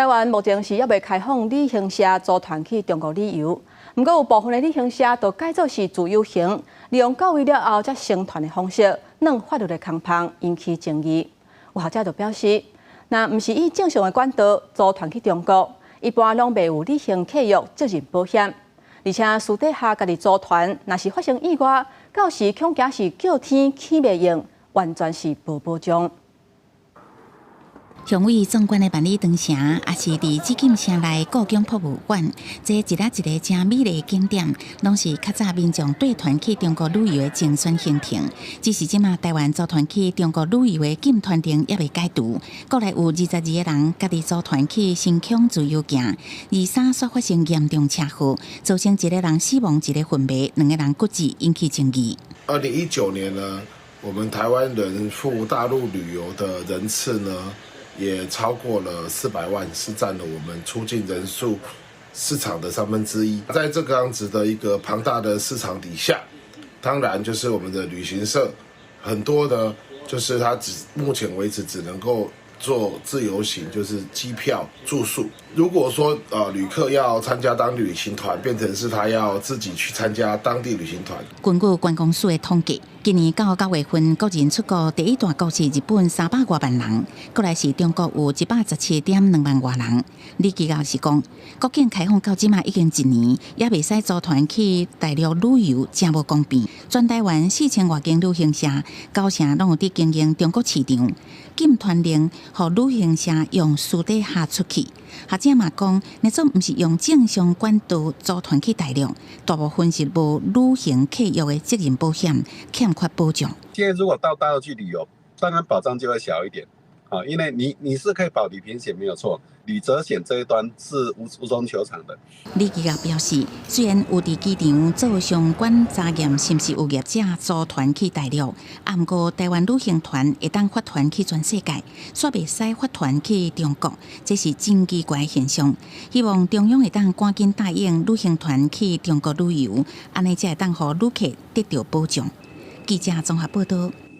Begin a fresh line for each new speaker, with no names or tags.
台灣目前是猶未開放旅行社組團去中國旅遊，毋過有部分的旅行社都改做是自由行，利用到位了後才成團的方式，鑽法律的空縫，引起爭議。有學者就表示，若毋是以正常的管道組團去中國，一般攏袂有旅行契約責任保險，而且私底下家己組團，若是發生意外，到時恐驚是叫天起袂應，完全是無保障。
雄偉壯觀的萬里長城，抑是佇紫禁城內故宮博物館，這一个一个誠美麗的景點，攏是較早民眾綴團去中國旅遊的精選行程。只是這馬台灣組團去中國旅遊的禁團令猶未解除，國內有22個人家己組團去新疆自由行，二三煞發生嚴重車禍，造成一個人死亡，一個昏迷，兩個人骨折，引起爭議。
2019年呢，我們台灣人赴大陸旅遊的人次呢，也超過了400萬，是佔了我們出境人數市場的1/3。在這個樣子的一個龐大的市場底下，當然就是我們的旅行社很多的，就是他只目前為止只能夠做自由行，就是機票、住宿。如果說旅客要參加當地旅行團，變成是他要自己去參加當地旅行團。
根據觀光署的統計，今年到9月份，國人出國第一大國是日本300外萬人，過來是中國有117.2萬外人。李其教是講，國境開放到這馬已經一年，猶袂使組團去大陸旅遊，誠無公平。全台灣4000外間旅行社，九成攏有佇經營中國市場，禁團令予旅行社用私底下出去。學者嘛講，若總毋是用正常管道組團去大陸，大部分是無旅行契約的責任保險，欠缺保障。
現在如果到大陸去旅遊，當然保障就會小一點，啊，因為你是可以保旅平險沒有錯，旅責險這一端是無中求償的。
李其教表示，雖然有佇機場做相關查驗，是毋是有業者組團去大陸，啊，毋過台灣旅行團會當發團去全世界，卻袂使發團去中國，這是真奇怪的現象。希望中央會當趕緊答應旅行團去中國旅遊，按呢才會當予旅客得著保障。記者綜合報導。